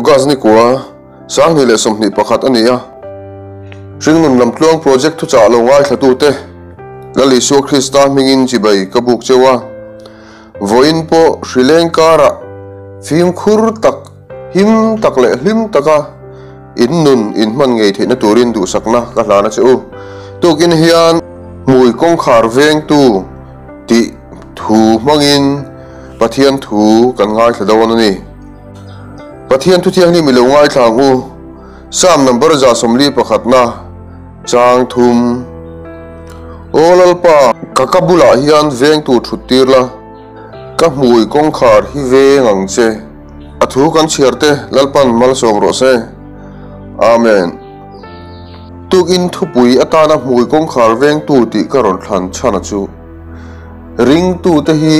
August ni kua 2021 a ni a. Hringnun Lamtluang Project thuchah lo ngaithlatute Lal Isua Krista hmingin chibai ka buk cheu a. Vawiin pawh hrileng karah fimkhur tak, him tak leh hlim taka in nun in hman ngei theihna turin duhsakna ka hlan a che u. Tukin hian hmui kawngkhar vengtu tih thu hmangin Pathian thu kan ngaithla dawn a ni. Pathian thu thianghlim i lo ngaithla ang u. Psalm number 141na chang thum. Aw Lalpa, ka ka bulah hian vengtu thut tir la, ka hmui kawngkhar hi veng ang che. A thu kan chhiar te Lalpan malsawm rawh se. Amen. Tukin thupui atana hmui kawngkhar vengtu tih ka rawn thlan chhan a chu. Ringtute hi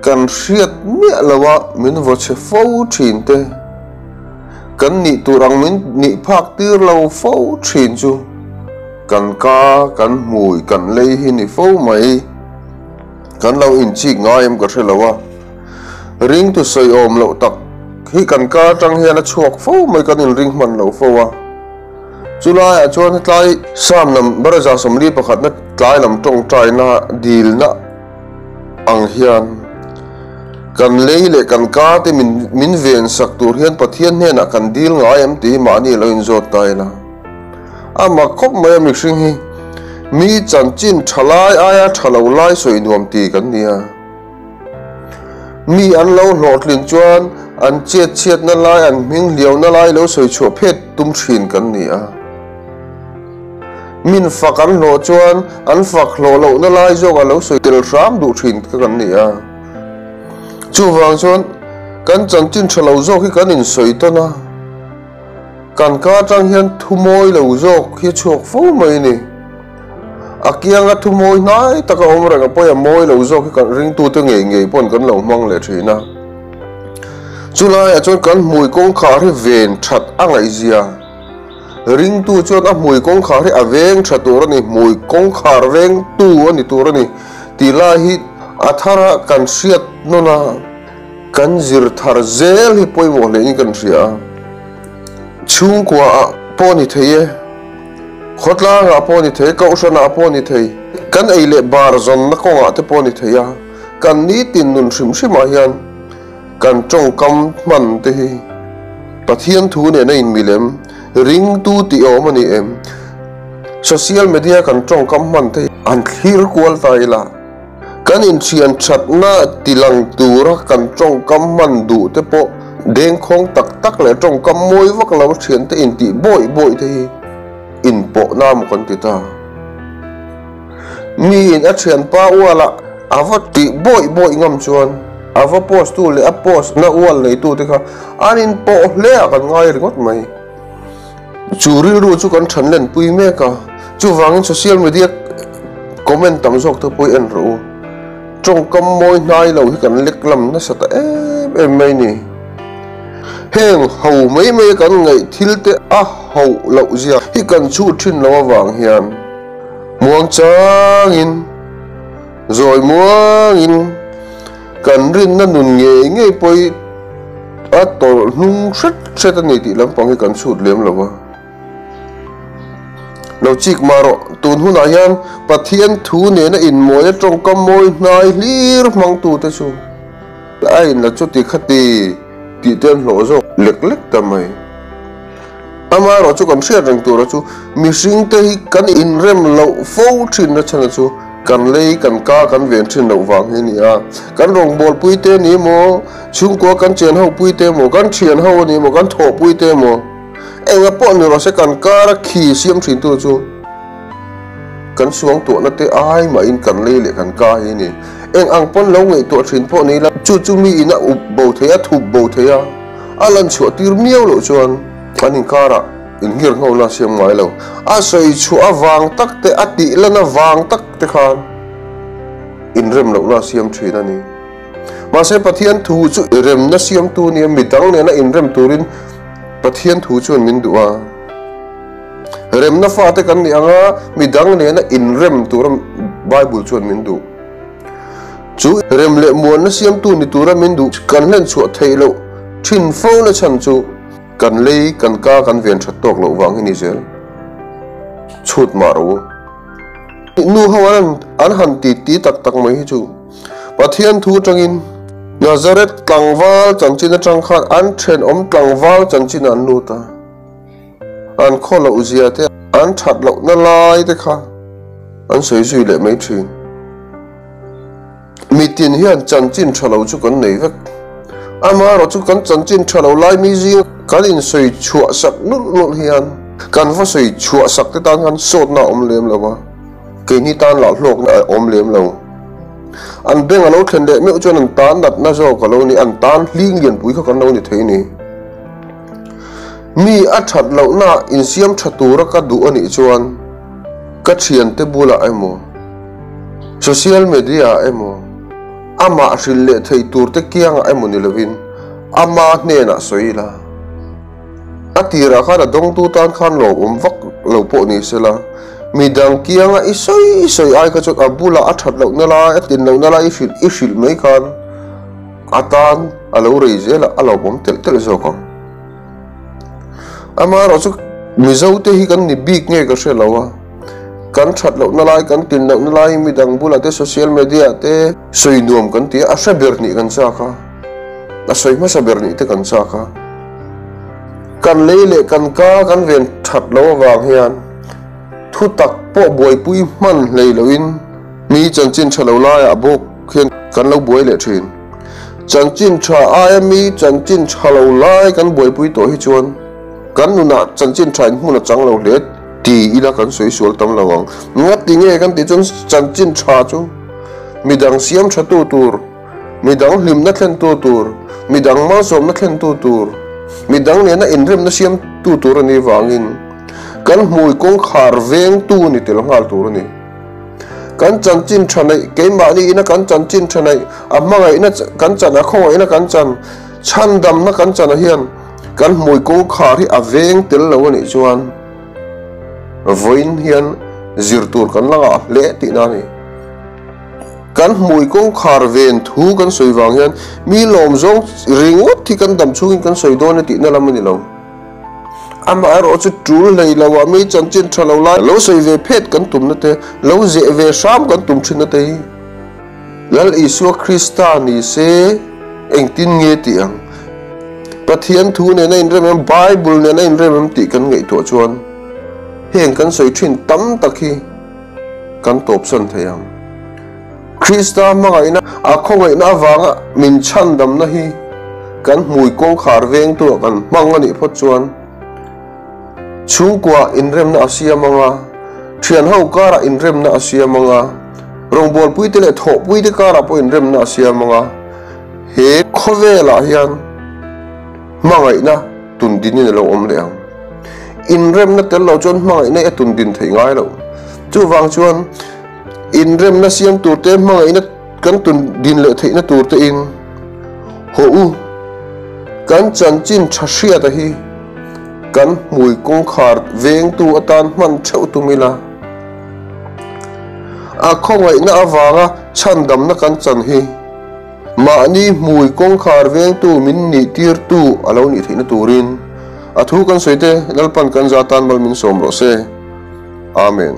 kan hriat miah lo a min vaw chhe fo thin te, kan nih tur ang min nih phak tir lo fo thin chu kan ka, kan hmui, kan lei hi ni fo mai. Kan lo inchik ngai em ka hre lo a, ringtu sawi awm loh tak hi kan ka atang hian a chhuak fo mai kan inring hman lo fo a. Chulaiah chuan hetlai Psalm number 141 na tlai lam tawngtaina dilna ang hian kan lei leh kan ka te min min ven sak tur hian Pathian hnenah kan dil ngai em tih hi mahni lo inzawt ta ila. A mak khawp mai a mihring hi mi chanchin tha lai aia tha lo lai sawi nuam ti kan ni a. Mi an lo hlawhtlin chuan an chet chhiatna lai, an hming hliauna lai lo sawi chhuah phet tum thin kan ni a. Min fak an hlawh chuan an fak hlawh lohna lai zawk a lo sawi tel hram duh thin kha kan ni a. Chuvang chuan kan chanchin tha lo zawk hi kan insawi tawn a. Kan ka atang hian thu mawi lo zawk hi a chhuak fo mai a ni. A kianga thu mawi hnai taka awm reng a pawi a mawi lo zawk hi kan ringtute ngei ngei pawn kan lo hmang leh thin a. Chulaiah chuan kan hmui kawngkhar hi ven that a ngaihzia. Ringtu chuan a hmui kawngkhar hi a veng tha tur a ni, hmui kawngkhar vengtu a ni tur a ni tih lai hi a thara kan hriat nawn a. Kan zir thar zel hi pawimawh hlein kan hria a, chhungkuaah pawh ni thei e, khawtlangah pawh ni thei e, kohhranah pawh ni thei, kan ei leh bar zawnna kawngah te pawh ni thei a, kan nitin nun hrim hrimah hian kan tawngkam hman te hi Pathian thu nena inmilem, ringtu tih awm a ni em? Social media kan tawngkam hman te hi an thlir kual ta ila. Kan inthian thatna tilang tura kan tawngkam hman duh te pawh dengkhawng tak tak leh tawngkam mawi vak lo thiante intih bawih bawih te hi inpawhna maw kan ti ta. Miin a thianpa ualah a va tih bawih bawih ngam chuan a va post tu leh a post na ual neitu te kha an inpawh hle ah kan ngai ringawt mai. Chu rilru chu kan than lenpui mek a, chuvangin social media comment tam zawk te pawh i en rawh u. Tawngkam mawi hnai lo hi kan lek lam nasa ta em em mai ni. Heng ho mai mai a kan ngaih thil te a hoh loh zia hi kan chhut thin lo avang hian muang changin, zawi muangin kan rinna nun ngei ngei pawh hi A tawlh hnung hret hret a ni tih lampang hi kan chhut lem lo a. Lo chik mah rawh, tun hunah hian Pathian thu nena inmawina tawngkam mawi hnai hlir hmangtute chu a inla chuti khati tih te an hlawh zawk lek lek ta mai. Amaherawh chu kan hriat reng tura chu mihringte hi kan inrem loh fo thinna chhan chu kan lei kan ka kan ven thin loh vang hi a ni a. Kan rawngbawlpui te ni maw, chhungkua kan chen ho pui te maw, kan thian ho a ni maw, kan thawhpui te maw, enga pawh ni rawh se kan kara khi siam thin tu chu kan suangtuahna te ai mahin kan lei leh kan ka hi a ni. Eng ang pawn lo ngaihtuah thin pawh ni ila chu chu mi in a up bo thei a, thup bo thei a. A lan chhuah tir miau loh chuan an inkarah inngir nghawlna a siam ngai lo. A sawi chhuah avang tak te, a tih lan avang tak te khan inrem lohna a siam thin a ni. Mahse Pathian thu chu remna siamtu nia midang nena inrem turin Pathian thu chuan min duh a. Remna fate kan nih anga midang nena inrem tura Bible chuan min duh. Chu rem leh muanna siamtu ni tura min duh kan hlen chhuah theih loh thin fo na chhan chu. Kan lei, kan ka kan ven that tawk loh vang hi ni zel. Chhut mah rawh u. Nu ho an an han ti ti tak tak mai hi chu Pathian thu atangin Nazareth tlangval chanchin atang khan an thenawm tlangval chanchin an lut a. An khaw loh zia te, an that lohna lai te kha an sawi zui leh mai thin. Mitin hian chanchin tha lo chu kan nei vek. Amaherawh chu kan chanchin tha lo lai mi zing kan insawi chhuah sak nulh nulh hian kan va sawi chhuah sak te tan khan sawtna a awm lem lo a, keini tan lah hlawkna a awm lem lo. An beng a lo thlen leh meuh chuan an tan natna zawk a lo ni, an tan hling lianpui kha kan lo ni thei ni. Mi a that lohna insiam tha tura ka duh a nih chuan ka thiante bulah emaw, Social media ah emaw, amah hrilh leh thei turte kiangah emaw ni lovin ama hnenah sawi ila. A tirah khan a dawngtu tan khan lawmawm vak lo pawh ni sela, midang kianga i sawi sawi ai kha chuan a bulah a that lohna lai, a tlin lohna lai i hrilh i hrilh mai khan a tan a lo rei zel a, a lawmawm telh telh zawk ang. Amaherawhchu Mizote hi kan ni bik nge ka hre lo a. Kan that lohna lai, kan tin lohna lai midang bulah te social media te sawi nuam kan ti a, a hre ber nih kan chak a, a sawi hmasa ber nih te kan chak a. Kan lei leh kan ka kan ven that loh avang hian thu tak pawh buaipui hman hlei loin mi chanchin tha lo laiah bawk hian kan lo buai leh thin. Chanchin tha aia mi chanchin tha lo lai kan buaipui tawh hi chuan kan nunah chanchin tha in hmun a chang lo hle. Ti ila kan sawi sual tam lo ang. Ngati nge kan tih chuan chanchin tha chu midang siam tha tu tur, midang hlimna thlen tu tur, midang malsawmna thlen tu tur, midang nena inremna siam tu tur a nih vangin kan hmui kawngkhar veng tu ni tel nghal tur a ni. Kan chanchin tha neih, keimahni ina kan chanchin tha neih, a hmangaihna kan chan, a khawngaihna kan chan, chhandamna kan chanah hian kan hmui kawngkhar hi a veng tel lo a nih chuan, Vawiin hian zir tur kan la ngah hle tihna a ni. Kan hmui kawngkhar ven thu kan sawi vang hian mi lawm zawng ringawt hi kan dam chhungin kan sawi dawn e tihna lam a ni lo. Amaherawh chu tul hlei lo ah mi chanchin tha lo lai lo sawi ve phet kan tumna te, lo zeh ve hram kan tum thinna te hi Lal Isua Krista ni se engtin nge tih ang? Pathian thu nen a inrem em, Bible nen a inrem em tih kan ngaihtuah chuan heng kan sawi thin tam tak hi kan tawpsan thei ang. Krista hmangaihna, a khawngaihna avanga min chhandamna hi kan hmui kawngkhar vengtuah kan hmang a nih phawt chuan Chhungkua inremna a siam ang a, thianho karah inremna a siam ang a, rawngbawlpuite leh thawhpuite karah pawh inremna a siam ang a, he khawvelah hian hmangaihna tundinin a lo awm leh ang. Inremna tel lo chuan hmangaihna hi a tundin theih ngai lo. Chuvang chuan inremna siam turte hmangaihna kan tundin leh theihna turte in haw u. Kan chanchin tha hriata hi kan hmui kawngkhar vengtu atan hman theuh tum ila, a khawngaihna avanga chhandamna kan chan hi mahni hmui kawngkhar vengtu min nih tirtu a lo nih theihna turin a thu kan sawi te Lalpan kan za tan mal min sawm rawh se. Amen.